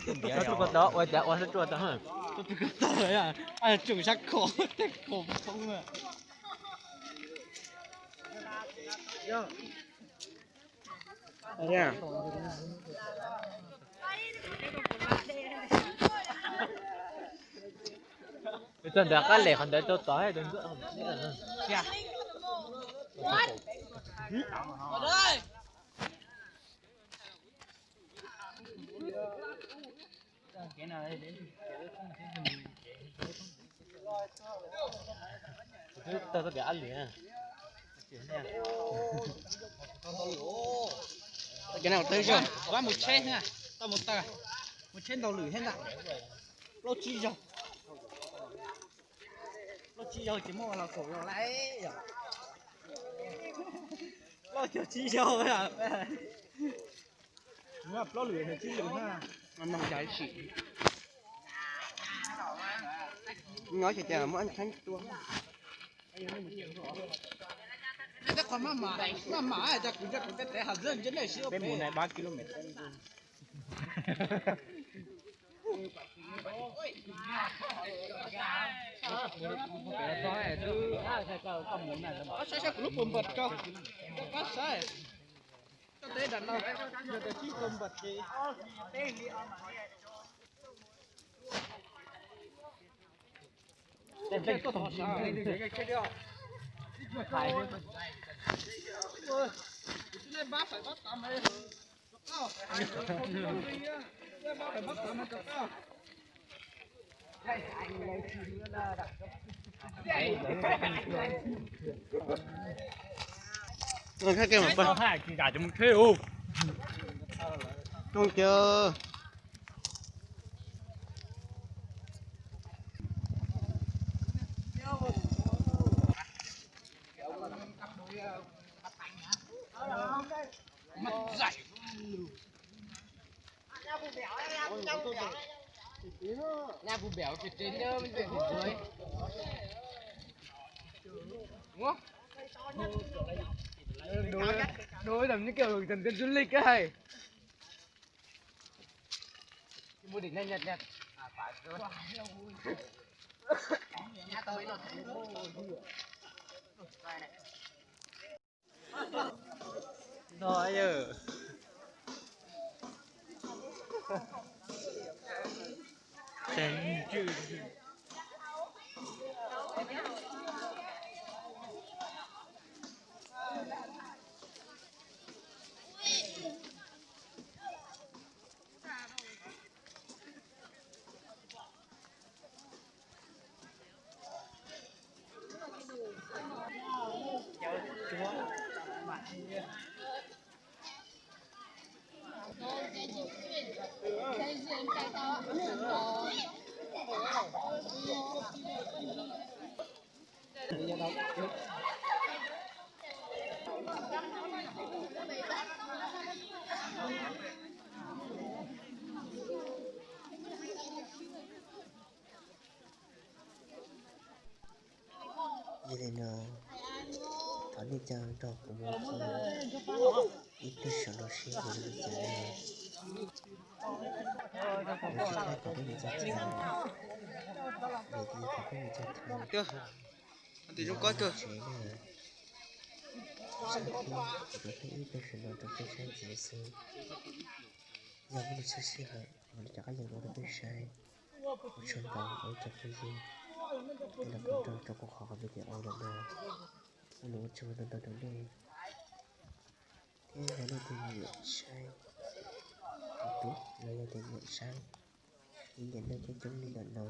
Tub ko tau ua cas ua sab tsuag tau, tub ko tau, tsum sab khom tej khom poob. Txog ntawd qab lem qhov ntawd rau tod. Tau tau tias ab lwm. Tau mus tsheb, tau mus taw, mus tsheb ntau lwm thiab ntag. Plaub tsib zaug, plaub tsib zaug tsis muaj los kaum los lawm yom. Plaub caug tsib zaug. Plaub lwm tsib lwm na. Mas noj yam sim. Nyob ces cas muab thaib tua. Tej qhov maj mam, maj mam cas kuv nrog kuv tej tev hav zej ntshe nej siv peb mus pem. Ba kilomev. Koj saib saib kuv lub pus npam ko, koj saib. Koj teb dam no, yog tias tsis pus npam ces Đuối, đuối tầm như kiểu thần tiên du lịch ấy. Mua đỉnh này nhặt nhặt. No yog. Yog li no, thov nej coj nrog kuv mus ib tug sawv los sib hu li cas ne. Kuv tsis paub kom peb mus txog txij, vim tias kom peb mus txog thaum tsev na. Sab thiab kuv rov qab ib tug sawv los rau peb saib ntxiv xwb. Yog muaj lus tshwj sij hawm mam li rov qab yees ua rau peb saib. Ua tsaug ntau ua ib tsoom phooj ywg, tej los koom nrog rau kuv qhov video ntawm no. Ua lus ua tsaug ntau ntau rau nej, thiab yog leej twg nyiam saib YouTube los yog tias nyiam saib, nyiam nej coob coob li ntawm no,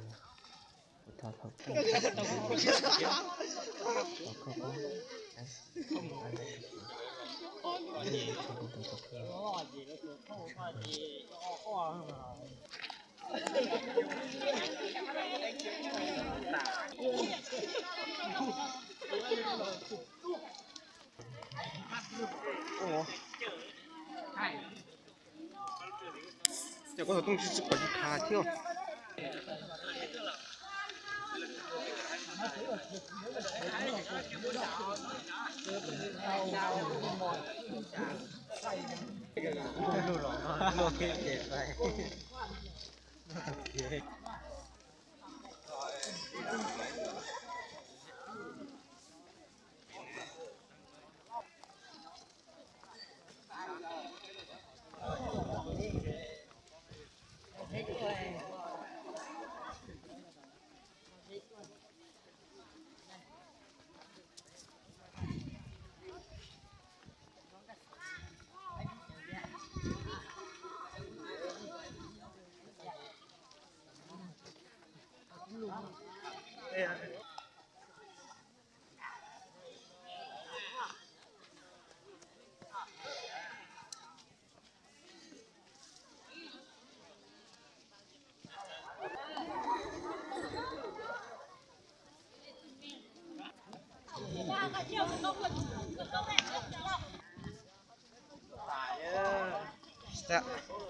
kuv thov thov koj, thov koj pab like, ua tsaug ntau ntau rau koj. Ua tau tooj tsis pom tsis khav thiab.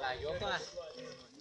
Lam yuav koj.